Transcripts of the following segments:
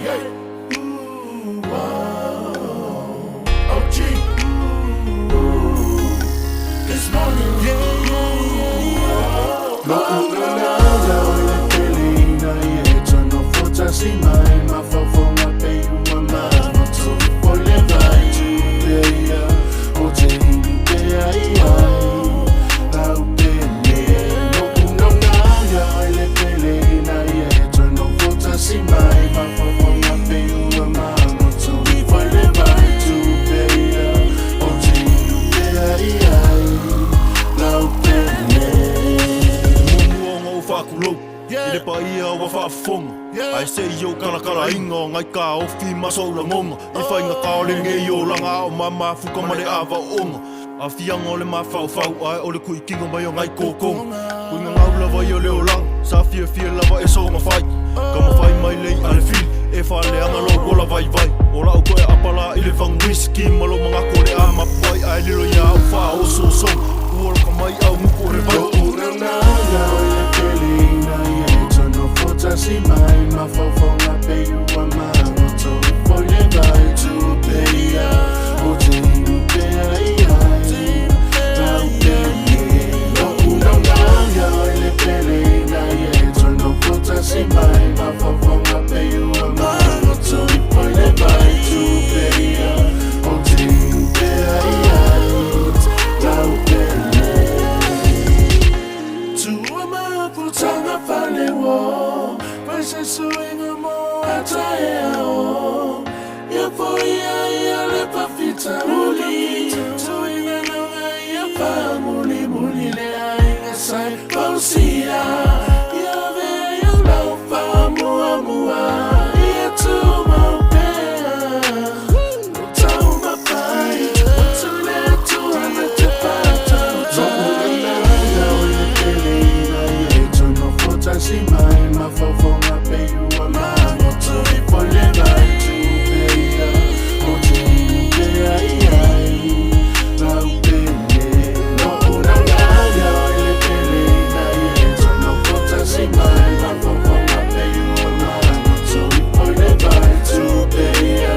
Yeah. Ooh, oh. OG. Ooh. This morning. Yeah, yeah, yeah. Lo'u naunau i le pele ina ia e toe nofotasi mai Mafaufauga pei ua magoto ifo i le vai Tuu pea ia ou te inu pea i ai Lau pele Lo'u naunau ia oe le pele ina ia e toe nofotasi mai Mafaufauga pei ua magoto ifo i le vai Tuu pea ia ou te inu pea i ai Lau pele Muamua ona ou faatulou I le paia ua faafofoga Ae se i ou talakalaina O nai taofi ma sou lagona I faigata o lenei olaga A o mamafuta ma le ava oona Aafiaga o le mafaufau Ae o le tuitino mai o nai totoga Tuigagau lava ia o le olaga Sa fiafia lava e soga fai Taumafai mai lei a le fili E faaleaga lou ola vaivai O lau toe aapa la i le fagu whisky Ma lou manatu o le a mapu ai Ae lilo ia au faaosoosoga Ua laka mai au gutu o le vai. Lo'u naunau ia oe le pele ina ia e toe nofotasi mai Mafaufauga pei ua magoto ifo i le vai Tuu pea ia ou te inu pea i ai Lau pele Lo'u naunau ia oe le pele ina ia e toe nofotasi mai Mafaufauga pei ua magoto ifo i le vai Tuu pea ia ou te inu pea i ai Lau pele Tua mafutaga falewo Fai se suiga mo a taeao Ia foia ia le faafitauli Tuiga nauga ia faamulimuli Le aiga sa e fausia Ia avea ia lau faamuamua Ia tumau pea Lou taumafai Atu i le Atua na te faatautai Lo'u naunau ia oe le pele ina ia e toe nofotasi mai Mafaufauga pei ua magoto ifo i le vai Tuu pea ia ou te inu pea i ai Lau pele Lo'u naunau ia oe le pele ina ia e toe nofotasi mai Mafaufauga pei ua magoto ifo i le vai Tuu pea ia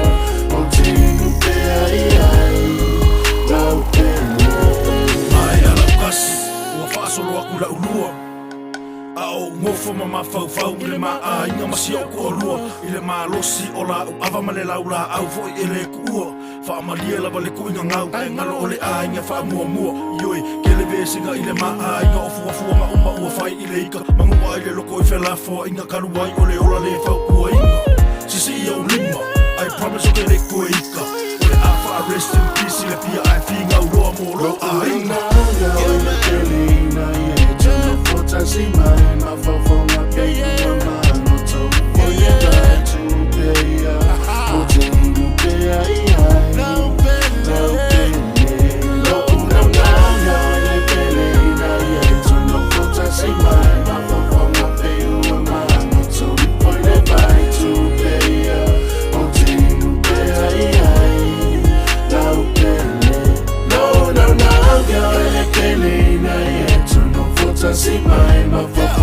ou te inu pea i ai Lau pele Ae a lau tasi ua faasolo atu i lau lua A o ou nofo ma mafaufau i le maaiga ma si ou toalua I le malosi o lau ava ma le laulaau foi e le tuua Faamalie lava le tuiga gau ae galo o le aiga faamuamua Ioe kele vesega i le maaiga o fuafuaga uma ua fai i le ika Manua ai le loko i felafoaiga talu ai o le ola le fautuaina Sisii ou lima I promise o ke le koe ika O le a faa rest in peace i le pia ae figau loa mo lou aiga. Lo'u naunau ia oe le pele ina ia e toe nofotasi mai Mafaufauga pei ua magoto ifo i le vai Tuu pea ia ou te inu pea i ai Lau pele Lo'u naunau ia oe le pele ina ia e toe nofotasi mai Mafaufauga pei ua magoto ifo i le vai Tuu pea ia ou te inu pea i ai Lau pele Lo'u naunau ia oe le pele ina ia e toe nofotasi mai Mafaufauga